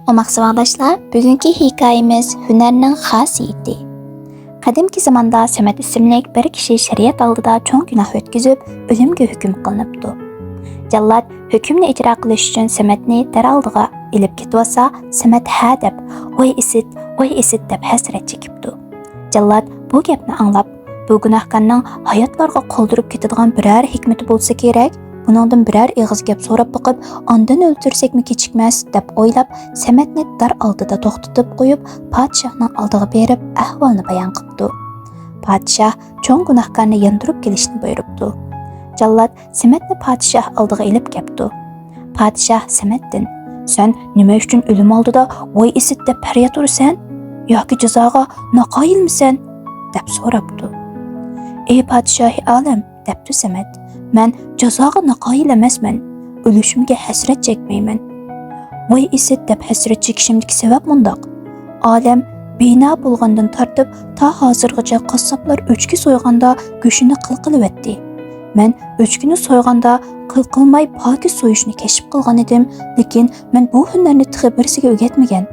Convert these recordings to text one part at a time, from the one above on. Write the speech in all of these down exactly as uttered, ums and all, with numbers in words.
ئوماق ساۋاقداشلار، بۈگۈنكى ھېكايىمىز ھۈنەرنىڭ خاسىيىتى. قەدىمكى زاماندا سەمەت ئىسىملىك بىر كىشى شەرىئەت ئالدىدا چوڭ گۇناھ ئۆتكۈزۈپ، ئۆلۈمگە ھۆكۈم قىلىنىپتۇ. جاللات ھۆكۈمنى ئىجرا قىلىش ئۈچۈن سەمەتنى دەر ئالدىغا ئېلىپ كېتىۋالسا، سەمەت ھە دەپ، «ۋاي ئىسىت، ۋاي ئىسىت» دەپ ھەسرەت چېكىپتۇ. جاللات بۇ گەپنى ئاڭلاپ، بۇ گۇناھكارنىڭ ھاياتلارغا قالدۇرۇپ كېتىدىغان بىرەر ھېكمىتى بولسا كېرەك، بۇنىڭدىن بىرەر ئېغىز گەپ سوراپ بېقىپ، ئاندىن ئۆلتۈرسەكمۇ كېچىكمەس، دەپ ئويلاپ، سەمەتنى دار ئالدىدا توختىتىپ قويۇپ، پادىشاھنىڭ ئالدىغا بېرىپ، ئەھۋالنى بايان قىپتۇ. پادىشاھ چوڭ گۇناھكارنى ياندۇرۇپ كېلىشنى بۇيرۇپتۇ. جاللات سەمەتنى پادىشاھ ئالدىغا ئېلىپ كەپتۇ. پادىشاھ سەمەتتىن، «سەن نېمە ئۈچۈن ئۆلۈم ئالدىدا ۋاي ئىسىت دەپ پەرياد ئۇرىسەن؟ ياكى جازاغا ناقايىلمىسەن؟» دەپ سوراپتۇ. «ئەي پادىشاھى ئالەم»، دەپتۇ سەمەت، «مەن جازاغا ناقايىل ئەمەسمەن، ئۆلۈشۈمگە ھەسرەت چەكمەيمەن. ۋاي ئىسىت دەپ ھەسرەت چېكىشىمدىكى سەۋەب مۇنداق. ئالەم بىنا بولغاندىن تارتىپ تا ھازىرغىچە قاسساپلار ئۆچكە سويغاندا گۆشىنى قىل قىلىۋەتتى. مەن ئۆچكىنى سويغاندا قىل قىلماي پاكىز سويۇشنى كەشىپ قىلغان ئىدىم، لېكىن مەن بۇ ھۈنەرنى تېخى بىرسىگە ئۆگەتمىگەن.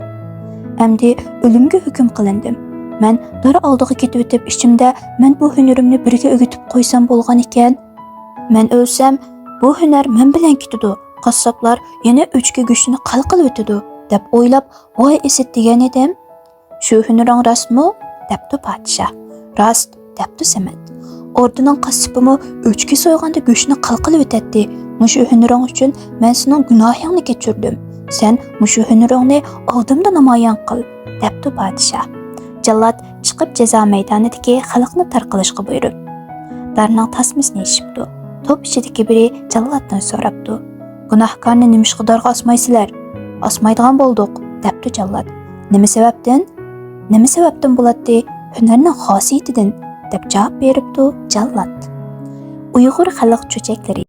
ئەمدى ئۆلۈمگە ھۆكۈم قىلىندىم. مەن دار ئالدىغا كېتىۋېتىپ ئىچىمدە، مەن بۇ ھۈنىرىمنى بىرىگە ئۆگىتىپ قويسام بولغان ئىكەن. مەن ئۆلسەم، بۇ ھۈنەر مەن بىلەن كېتىدۇ، قاسساپلار يەنە ئۆچكە گۆشىنى قىل قىلىۋېتىدۇ، دەپ ئويلاپ، ۋاي ئىسىت دېگەن ئىدىم. شۇ ھۈنىرىڭ راستمۇ؟ دەپتۇ پادىشاھ. راست، دەپتۇ سەمەت. ئوردىنىڭ قاسسىپىمۇ ئۆچكە سويغاندا گۆشنى قىل قىلىۋېتەتتى. مۇشۇ ھۈنىرىڭ ئۈچۈن مەن سېنىڭ گۇناھىڭنى كەچۈردۈم. سەن مۇشۇ ھۈنىرىڭنى ئالدىمدا نامايان قىل، دەپتۇ پادىشاھ. جاللات چىقىپ جازا مەيدانىدىكى خەلقنى تارقىلىشقا بۇيرۇپ، دارنىڭ تاسمىسىنى يېشىپتۇ. توپ ئىچىدىكى بىرى جاللاتتىن سوراپتۇ. «گۇناھكارنى نېمىشقا دارغا ئاسمايسىلەر؟» «ئاسمايدىغان بولدۇق»، دەپتۇ جاللات. «نېمە سەۋەبتىن؟» «نېمە سەۋەبتىن بولاتتى؟ ھۈنەرنىڭ خاسىيىتىدىن»، دەپ جاۋاب بېرىپتۇ جاللات. ئۇيغۇر خەلق چۆچەكلىرى.